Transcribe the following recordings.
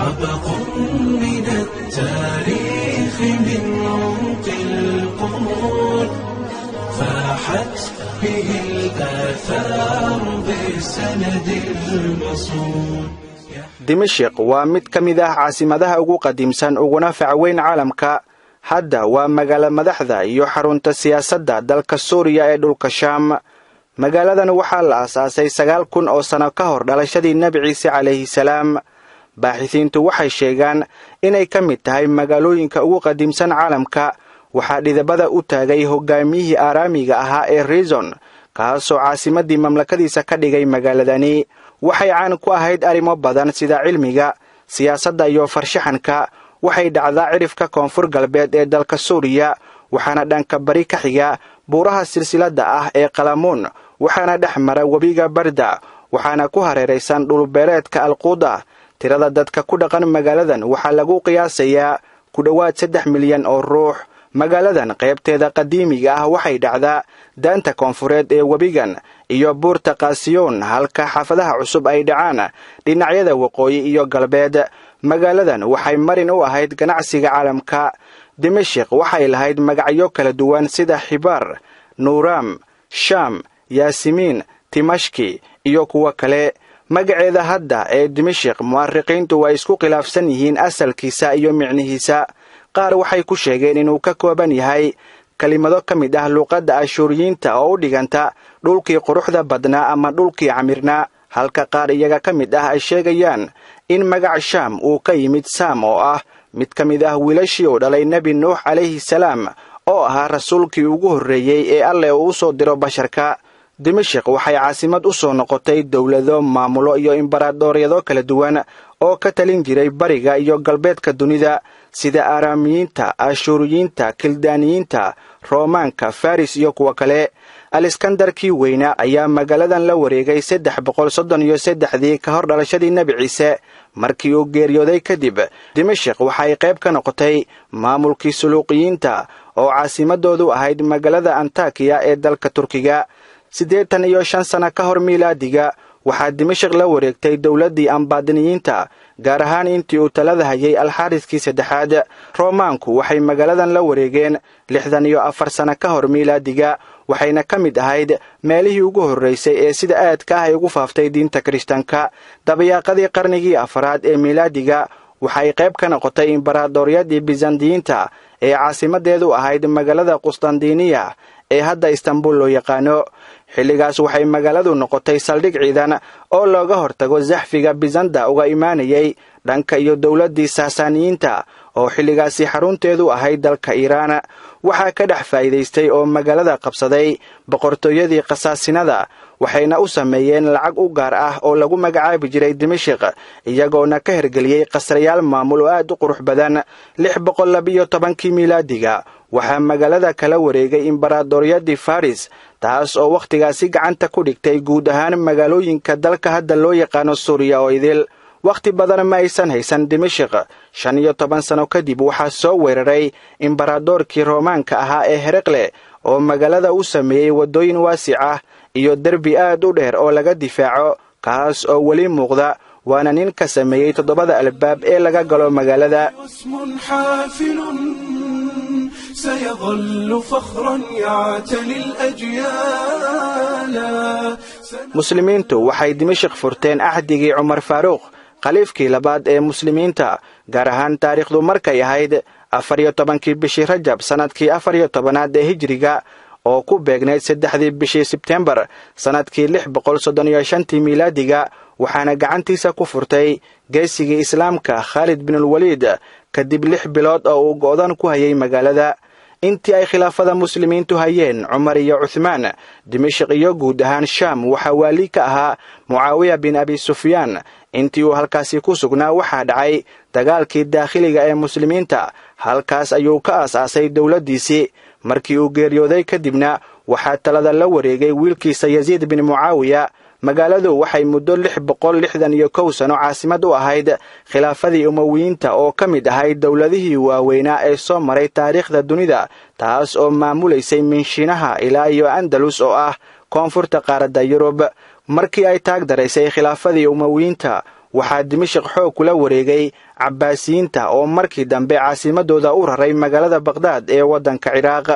عبق من التاريخ من عمق القرون فاحت به الآثار بالسند المصون. Dimashik waa mid ka mid ah caasimadaha ugu qadiimsan uguna facweyn caalamka. Hadda waa magaalo madaxda iyo xarunta siyaasadda dalka Suuriya ee dhulka Shaam. Magaaladan waxaa la aasaasay 9000 oo sano ka hor dhalashadii Nebi Ciise calayhi salaam. Baaxisiintu waxay sheegaan inay ka mid tahay magaalooyinka ugu qadiimsan caalamka. Waxaa dhidabada u taagay hogaamiyihii Aaraamiga ahaa ee Rizon, kaasoo caasimaddii mamlakadiisa ka dhigay magaaladani. Waxay caan ku ahayd arrimo badan sida cilmiga, siyaasadda iyo farshaxanka. Waxay dhacdaa cirifka koonfur galbeed ee dalka Suuriya, waxaana dhanka bari ka xiga buuraha silsiladda ah ee Qalamuun, waxaana dhex mara webiga Barda, waxaana ku hareeraysan dhulbeereedka Alquuda. Tirada dadka ku dhaqan magaaladan waxaa lagu qiyaasayaa ku dhowaad 3 milyan oo ruux. Magaaladan qaybteeda qadiimiga ah waxay dhacdaa daanta koonfureed ee webigan iyo buurta Qaasiyoon, halka xaafadaha cusub ay dhacaan dhinacyada waqooyi iyo galbeed. Magaaladan waxay marin u ahayd ganacsiga caalamka. Dimashik waxay lahayd magacyo kala duwan sida Xibaar, Nuuraam, Shaam, Yaasimiin, Timashki iyo kuwo kale. Magaceeda hadda ee Dimashik mu'ariqiintu way isku khilaafsan yihiin asalkiisa iyo micnihiisa. Qaar waxay ku sheegeen inuu ka kooban yahay kelimado ka mid ah luuqadda Ashuuriyiinta oo u dhiganta dhulkii quruxda badnaa ama dhulkii camirnaa, halka qaar iyaga ka mid ah ay sheegayaan in magac Shaam uu ka yimid Saam, oo ah mid ka mid ah wiilashii uu dhalay Nebi Nuux calayhi salaam, oo ahaa rasuulkii ugu horreeyey ee Alleh uu u soo diro basharka. Dimashik waxay caasimad u soo noqotay dowlado, maamulo iyo imbaraadooriyado kala duwan oo ka talin jiray bariga iyo galbeedka dunida, sida Aaraamiyiinta, Ashuuriyiinta, Kildaaniyiinta, Roomaanka, Faris iyo kuwo kale. Aliskandarkii weynaa ayaa magaaladan la wareegay 333dii ka hor dhalashadii Nebi Ciise. Markii uu geeriyooday kadib, Dimashik waxay qayb ka noqotay maamulkii Suluuqiyiinta oo caasimadoodu ahayd magaalada Antakiya ee dalka Turkiga. 85 sano ka hor miilaadiga waxaa Dimashik la wareegtay dowladdii Ambaadiniyiinta, gaar ahaan intii uu talada hayay Alxaariskii saddexaad. Roomaanku waxay magaaladan la wareegeen 64 sano ka hor miilaadiga, waxayna ka mid ahayd meelihii ugu horraysay ee sida aadka ah ay ugu faaftay diinta Kirishtanka. Dabayaaqadii qarnigii afaraad ee miilaadiga waxay qayb ka noqotay imbaraadooriyadii Bizantiyiinta ee caasimadeedu ahayd magaalada Qustandiniya ee hadda Istanbul loo yaqaano. Xilligaas waxay magaaladu noqotay saldhig ciidan oo looga hortago zaxfiga Bizanda uga imaanayay dhanka iyo dowladdii Saasaaniyiinta oo xilligaasi xarunteedu ahayd dalka Iiraan. Waxaa ka dhex faa'iidaystay oo magaalada qabsaday boqortooyadii Khasaasinada, waxayna u sameeyeen lacag u gaar ah oo lagu magacaabi jiray Dimashik, iyagoona ka hergeliyey qasrayaal maamul oo aad u qurux badan. 612kii miilaadiga waxaa magaalada kala wareegay imbaraadooriyadii Faris, taas oo wakhtigaasi gacanta ku dhigtay guud ahaan magaalooyinka dalka hadda loo yaqaano Suuriya oo idil. Wakhti badan ma aysan haysan Dimashik. 15 sano kadib waxaa soo weeraray imbaraadoorkii Roomaanka ahaa ee Herekle, oo magaalada u sameeyey waddooyin waasic ah iyo derbi aad u dheer oo laga difaaco, kaas oo weli muuqda, waana nin ka sameeyey 7da albaab ee laga galo magaalada. اسم حافل سيظل فخرا يعتلي الأجيال. Muslimiintu waxay Dimashik furteen axdigii Cumar Faaruuq, khaliifkii labaad ee muslimiinta, gaar ahaan taariikhdu markay ahayd 14kii bishii Rajab sannadkii 14aad ee Hijriga, oo ku beegnayd 3dii bishii Sebtembar sannadkii 635tii miilaadiga. Waxaana gacantiisa ku furtay geesigii islaamka Khaalid binulwaliid kadib 6 bilood oo uu go'dan ku hayay magaalada. Intii ay khilaafada muslimiintu hayeen Cumar iyo Cuthmaan, Dimashik iyo guud ahaan Shaam waxaa waali ka ahaa Mucaawiya bin Abi Sufyaan. Intii uu halkaasi ku sugnaa waxaa dhacay dagaalkii daakhiliga ee muslimiinta, halkaas ayuu ka aas-aasay dowladdiisii. Markii uu geeriyooday kadibna waxaa talada la wareegay wiilkiisa Yaziid bin Mucaawiya. Magaaladu waxay muddo 661 sano caasimad u ahayd khilaafadii Umawiyiinta, oo ka mid ahayd dowladihii waaweynaa ee soo maray taariikhda dunida, taas oo maamulaysay Minshiinaha ilaa iyo Andalus oo ah koonfurta qaaradda Yurub. Markii ay taag daraysay khilaafadii Umawiyiinta, Waxaa Dimashik xoog kula wareegay Cabbaasiyiinta oo markii dambe caasimadooda u raray magaalada Baqhdaad ee waddanka Ciraaq.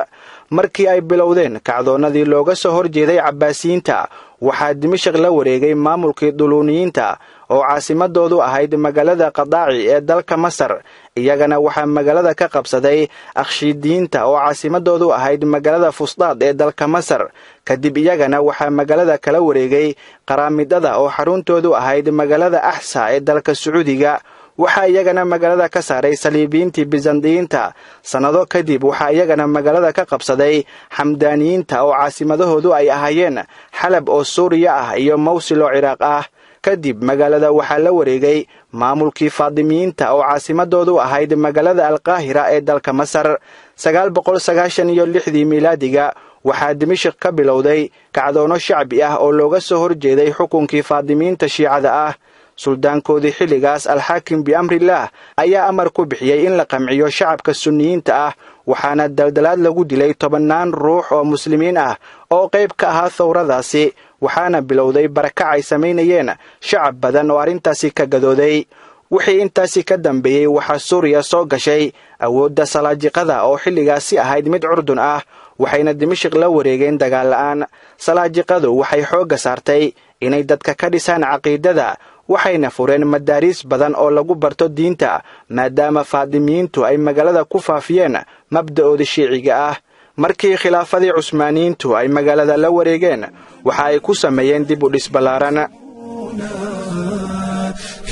Markii ay bilowdeen kacdoonnadii looga soo horjeeday Cabbaasiyiinta, waxaa Dimashik la wareegay maamulkii Duluuniyiinta oo caasimadoodu ahayd magaalada Qadaaci ee dalka Masar. Iyagana waxaa magaalada ka qabsaday Akhshiidiyiinta oo caasimadoodu ahayd magaalada Fusdaad ee dalka Masar. Kadib iyagana waxaa magaalada kala wareegay Qaraamidada oo xaruntoodu ahayd magaalada Axsa ee dalka Sacuudiga. Waxaa iyagana magaalada ka saaray Saliibiyiintii Bizandiyiinta. Sannado kadib waxaa iyagana magaalada ka qabsaday Xamdaaniyiinta oo caasimadahoodu ay ahaayeen Xalab oo Suuriya ah iyo Mawsil oo Ciraaq ah. Kadib magaalada waxaa la wareegay maamulkii Faadimiyiinta oo caasimadoodu ahayd magaalada Alqaahira ee dalka Masar. 996dii miilaadiga waxaa Dimashik ka bilowday kacdoono shacbi ah oo looga soo horjeeday xukunkii Faadimiyiinta Shiicada ah. Suldaankoodii xilligaas Alxaakim biamrillaah ayaa amar ku bixiyey in la qamciyo shacabka Sunniyiinta ah, waxaana daldalaad lagu dilay 10 ruux oo muslimiin ah oo qayb ka ahaa thawradaasi. Waxaana bilowday barakac ay samaynayeen shacab badan oo arrintaasi ka gadooday. Wixii intaasi ka dambeeyey waxaa Suuriya soo gashay awoodda Salaajiqada oo xilligaasi ahayd mid curdun ah, waxayna Dimashik la wareegeen dagaal la'aan. Salaajiqadu waxay xoogga saartay inay dadka ka dhisaan caqiidada, waxayna fureen madaariis badan oo lagu barto diinta, maadaama Faadimiyiintu ay magaalada ku faafiyeen mabda'ooda shiiciga ah. Markii khilaafadii Cusmaaniyiintu ay magaalada la wareegeen, waxa ay ku sameeyeen dib u dhis ballaaran.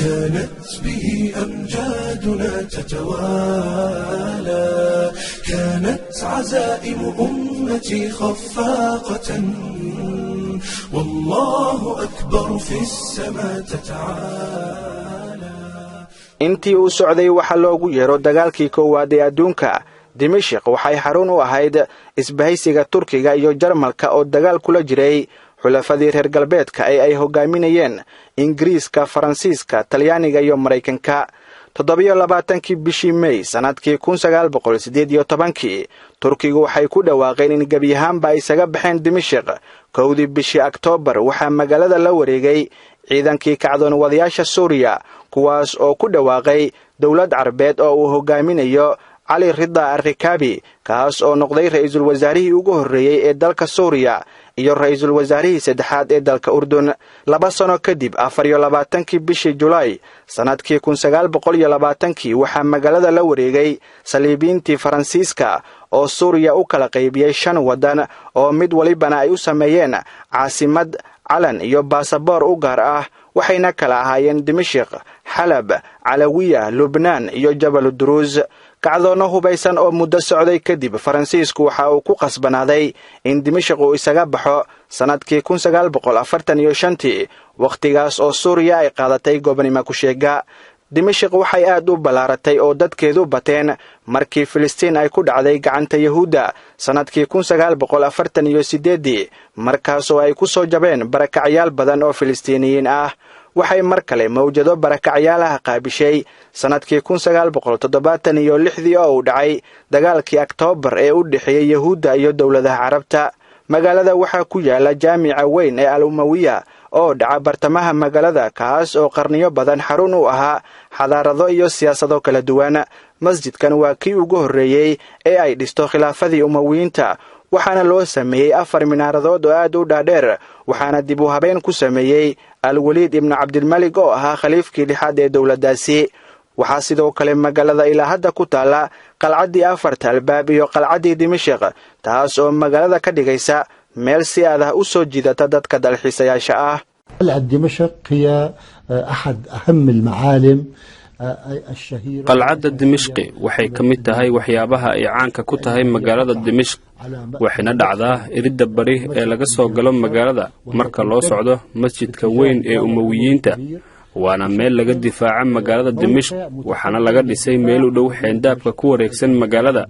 كانت به أمجادنا تتوالى، كانت عزائم أمتي خفاقة، والله أكبر في السماء تتعالى. Intii uu socday waxa loogu yeero dagaalkii koowaad ee adduunka, Dimashik waxay xarun u ahayd isbahaysiga Turkiga iyo Jarmalka oo dagaal kula jiray xulafadii reer galbeedka ee ay hogaaminayeen Ingiriiska, Faransiiska, Talyaaniga iyo Maraykanka. 27kii bishii Mey sannadkii 1918kii Turkigu waxay ku dhawaaqeen in gebi ahaanba ay isaga baxeen Dimashik. 1dii bishii Oktoobar waxaa magaalada la wareegay ciidankii kacdoon wadayaasha Suuriya, kuwaas oo ku dhawaaqay dowlad carbeed oo uu hogaaminayo Cali Rida Arrikaabi, kaas oo noqday ra'iisul wasaarihii ugu horreeyey ee dalka Suuriya iyo ra'iisul wasaarihii saddexaad ee dalka Urdun. 2 sano kadib, 24kii bishii Julaay sannadkii 1920kii waxaa magaalada la wareegay Saliibiyiintii Faransiiska oo Suuriya u kala qaybiyey 5 waddan oo mid walibana ay u sameeyeen caasimad, calan iyo baasaboor u gaar ah, waxayna kala ahaayeen Dimashik, Xalab, Calawiya, Lubnaan iyo Jabal Duruus. Kacdoonno hubaysan oo muddo socday kadib, Faransiisku waxa uu ku qasbanaaday in Dimashik uu isaga baxo sannadkii 1945tii, wakhtigaas oo Suuriya ay qaadatay gobonimo ku sheega. Dimashik waxay aad u ballaaratay oo dadkeedu bateen markii Filistiin ay ku dhacday gacanta Yahuudda sannadkii 1948dii, markaasoo ay ku soo jabeen barakacyaal badan oo Filistiiniyiin ah. Waxay mar kale mawjado barakacyaal ah qaabishay sannadkii 1976dii oo uu dhacay dagaalkii Oktoobar ee u dhexeeyey Yahuudda iyo dowladaha Carabta. Magaalada waxaa ku yaala jaamica weyn ee Al Umawiya oo dhaca bartamaha magaalada, kaas oo qarniyo badan xarun u ahaa xadaarado iyo siyaasado kala duwan. Masjidkan waa kii ugu horreeyey ee ay dhisto khilaafadii Umawiyiinta, waxaana loo sameeyey 4 minaaradood oo aad u dhaadheer, waxaana dib u habeen ku sameeyey Alwaliid ibnu Cabdilmalik oo ahaa khaliifkii lixaad ee dowladdaasi. Waxaa sidoo kale magaalada ilaa hadda ku taalla qalcaddii 4ta albaab iyo qalcaddii Dimashik, taas oo magaalada ka dhigaysa meel si aad ah u soo jiidata dadka dalxiisayaasha ah. قلعة دمشق هي أحد أهم المعالم الشهيرة. Qalcadda Dimishqi waxay ka mid tahay waxyaabaha ay caanka ku tahay magaalada Dimishq, waxayna dhacdaa iridda bari ee laga soo galo magaalada marka loo socdo masjidka weyn ee Umawiyiinta, waana meel laga difaaca magaalada Dimishq, waxaana laga dhisay meel u dhow xeendaabka ku wareegsan magaalada,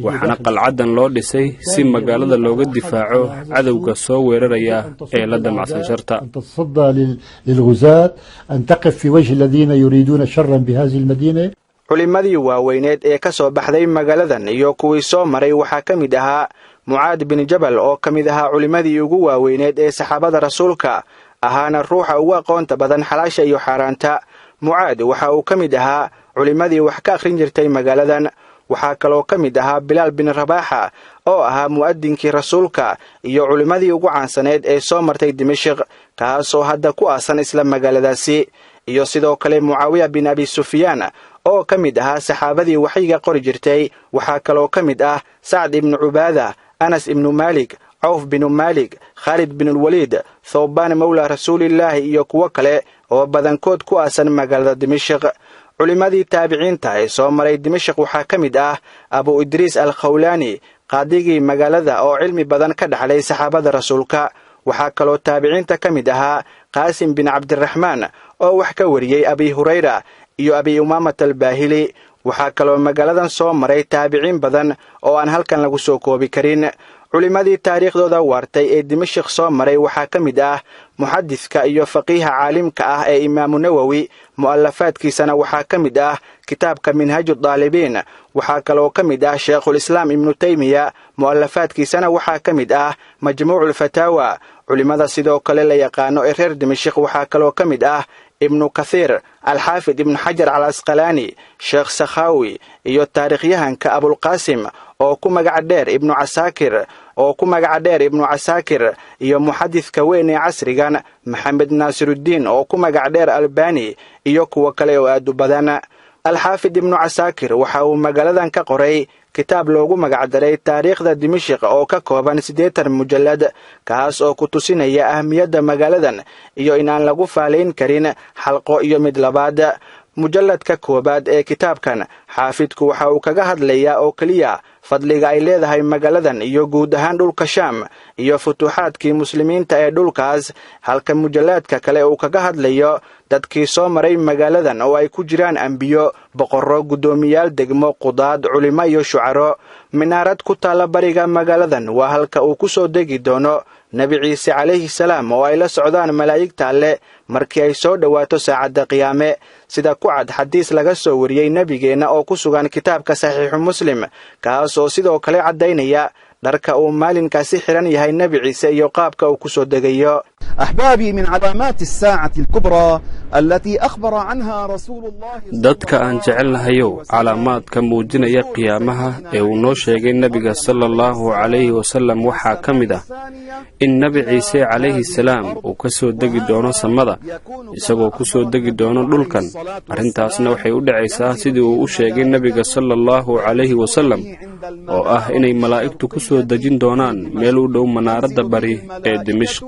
waxaana qalcaddan loo dhisay si magaalada looga difaaco cadowga soo weeraraya ee la damacsan sharta. أن تتصدى للغزاة، أن تقف في وجه الذين يريدون شرا بهذه المدينة. Culimmadii waaweyneed ee ka soo baxday magaaladan iyo kuwii soo maray waxaa ka mid ahaa Mucaad bin Jabal oo ka mid ahaa culimmadii ugu waaweyneed ee saxaabada rasuulka, ahaana ruuxa ugu aqoonta badan xalaasha iyo xaaraanta. Mucaad waxa uu ka mid ahaa culimmadii wax ka akhrin jirtay magaaladan. Waxaa kaloo ka mid ahaa Bilaal bin Rabaaxa oo ahaa mu'adinkii rasuulka iyo culimmadii ugu caansaneed ee soo martay Dimashik, kaasoo hadda ku aasan isla magaaladaasi. Iyo sidoo kale Mucaawiya bin Abi Sufyaan oo ka mid ahaa saxaabadii waxyiga qori jirtay. Waxaa kaloo ka mid ah Sacd ibnu Cubaada, Anas ibnu Maalik, Cawf binu Maalik, Khaalid binulwaliid, Thawbaan mawla rasuulillaahi iyo kuwo kale oo badankood ku aasan magaalada Dimashik. Culimmadii taabiciinta ee soo maray Dimashik waxaa ka mid ah Abu Idriis al Khawlaani, qaadigii magaalada oo cilmi badan ka dhaxlay saxaabada rasuulka. Waxaa kaloo taabiciinta ka mid ahaa Qaasim bin Cabdiraxmaan oo wax ka wariyey Abi Hurayra iyo Abi Umaamat albaahili. Waxaa kaloo magaaladan soo maray taabiciin badan oo aan halkan lagu soo koobi karin. Culimmadii taariikhdooda waartay ee Dimashik soo maray waxaa ka mid ah muxadidka iyo faqiiha caalimka ah ee Imaamu Nawowi. Mu'alafaadkiisana waxaa ka mid ah kitaabka Minhaaju Daalibiin. Waxaa kaloo ka mid ah Sheekhulislaam Ibnu Taymiya. Mu'alafaadkiisana waxaa ka mid ah Majmuuculfataawa. Culimmada sidoo kale la yaqaano ee reer Dimashik waxaa kaloo ka mid ah Ibnu Kathiir, Alxaafid Ibnu Xajar al Asqalaani, Sheekh Sakhaawi iyo taariikhyahanka Abulqaasim oo ku magaca dheer Ibnu Casaakir oo ku magaca dheer Ibnu Casaakir iyo muxadidka weyn ee casrigan Maxamed Naasiruddiin oo ku magac dheer Albani iyo kuwo kale oo aad u badan. Alxaafid Ibnu Casaakir waxa uu magaaladan ka qoray kitaab loogu magacdaray taariikhda Dimashik oo ka kooban 80 mujallad, kaas oo ku tusinaya ahmiyadda magaaladan iyo inaan lagu faalayn karin xalqo iyo mid labaad. Mujalladka koowaad ee kitaabkan xaafidku waxa uu kaga hadlayaa oo keliya fadliga ay leedahay magaaladan iyo guud ahaan dhulka Shaam iyo futuuxaadkii muslimiinta ee dhulkaas, halka mujallaadka kale uu kaga hadlayo dadkii soo maray magaaladan oo ay ku jiraan ambiyo, boqorro, guddoomiyaal degmo, qudaad, culimo iyo shucaro. Minaarad ku taalla bariga magaaladan waa halka uu ku soo degi doono Nebi Ciise calayhi salaam oo ay la socdaan malaa'igta Alle markii ay soo dhowaato saacadda qiyaame, sida ku cad xadiis laga soo wariyey nebigeenna oo ku sugan kitaabka Saxiixu Muslim, kaas oo sidoo kale caddaynaya dharka uu maalinkaasi xidhan yahay Nebi Ciise iyo qaabka uu ku soo degayo. أحبابي، من علامات الساعة الكبرى التي أخبر عنها رسول الله Dadka aan jecelnahayow, calaamaadka muujinaya qiyaamaha ee uu noo sheegay nebiga sala allahu calayhi wasallam waxaa ka mid ah in Nebi Ciise calayhi salaam uu ka soo degi doono samada, isagoo ku soo degi doono dhulkan. Arrintaasna waxay u dhacaysaa sidii uu u sheegay nebiga sala allahu calayhi wasallam, oo ah inay malaa'igtu ku soo dejin doonaan meel u dhow manaaradda bari ee Dimishq.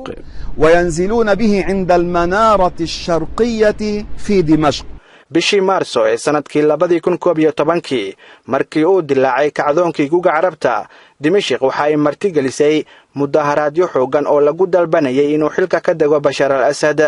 وينزلون به عند المنارة الشرقية في دمشق. Bishii Maarso ee sannadkii 2011-kii, markii uu dilaacay kacdoonkii guga Carabta, Dimashik waxa ay martigelisay mudaharaadyo xooggan oo lagu dalbanayay inuu xilka ka dego Bashaar al Asad.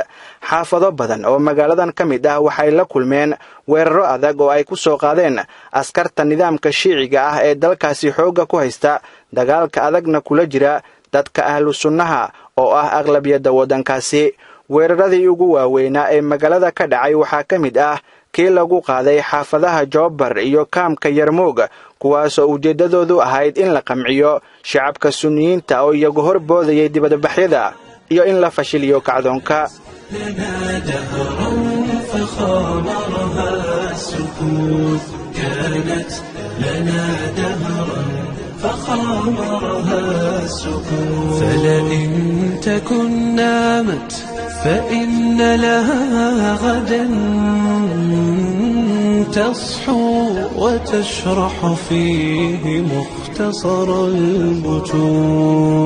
Xaafado badan oo magaaladan ka mid ah waxay la kulmeen weeraro adag oo ay ku soo qaadeen askarta nidaamka shiiciga ah ee dalkaasi xoogga ku haysta, dagaalka adagna kula jira dadka ahlu sunnaha oo ah aqlabiyadda waddankaasi. Weeraradii ugu waaweynaa ee magaalada ka dhacay waxaa ka mid ah kii lagu qaaday xaafadaha Joobar iyo kaamka Yarmuug, kuwaasoo ujeeddadoodu ahayd in la qamciyo shacabka sunniyiinta oo iyagu hor boodayay dibadbaxyada iyo in la fashiliyo kacdoonka. لنا دهرا فخامرها السكوت، كانت لنا دهرا فخامرها السكوت. فلئن تكن نامت فإن لها غدا تصحو وتشرح فيه مختصر البتور.